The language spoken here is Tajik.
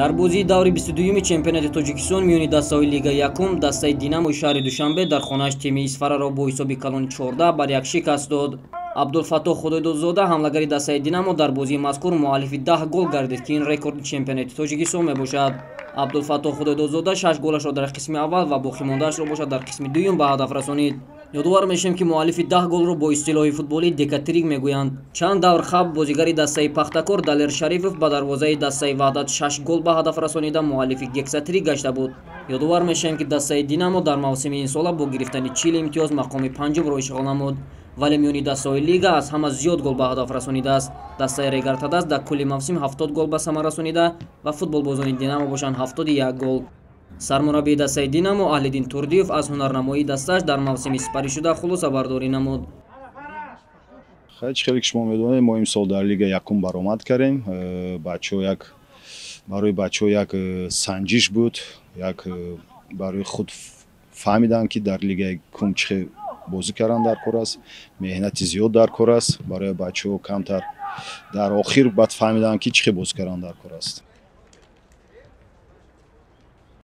Дар бозии даври 22-юми чемпионати Тоҷикистон миёни дастаҳои Лигаи якум, дастаи «Динамои» шаҳри Душанбе дар хонааш тими Исфараро бо ҳисоби калони 14-1 шикаст дод. Абдулфаттоҳ Худойдодзода, ҳамлагари дастаи «Динамо», дар бозии мазкур муаллифи 10 гол гардид, ки ин рекорди чемпионати Тоҷикистон мебошад. Абдулфаттоҳ Худойдодзода шаш голашро дар қисми аввал ва боқимондаашро бошад дар қисми дуюм ба ҳадаф расонид. Ёдовар мешавем, ки муаллифи 10 голро бо истилоҳи футболӣ декатрик мегӯянд. Чанд давр қабл бозигари дастаи «Пахтакор» Далер Шарифов ба дарвозаи дастаи «Ваҳдат» шаш гол ба ҳадаф расонида, муаллифи гексатрик гашта буд. Ёдовар мешавем, ки дастаи «Динамо» дар мавсими инсола бо гирифтани 40 имтиёз мақоми панҷумро ишғол намуд, вале миёни дастаҳои лига аз ҳама зиёд гол ба ҳадаф расонидааст дастаи «Регар-ТадАЗ», дар кулли мавсим 70 гол ба самар расонида ва футболбозони «Динамо» бошанд 71 гол. Сармураббии дастаи «Динамо» Аҳлиддин Турдиев аз ҳунарнамоии дастааш дар мавсими сипаришуда хулосабардорӣ намуд. Хеле, хеле ки шумо медонед, мо имсол дар лига якум баромад кардем. Бачаҳо як, барои бачаҳо як санҷиш буд, як барои худ фаҳмиданд, ки дар лига якум чӣ хел бозӣ кардан дар кор аст, меҳнати зиёд дар кор аст. Барои бачаҳо камтар дар охир баъд фаҳмиданд, ки чӣ хел бозӣ кардан дар кор аст.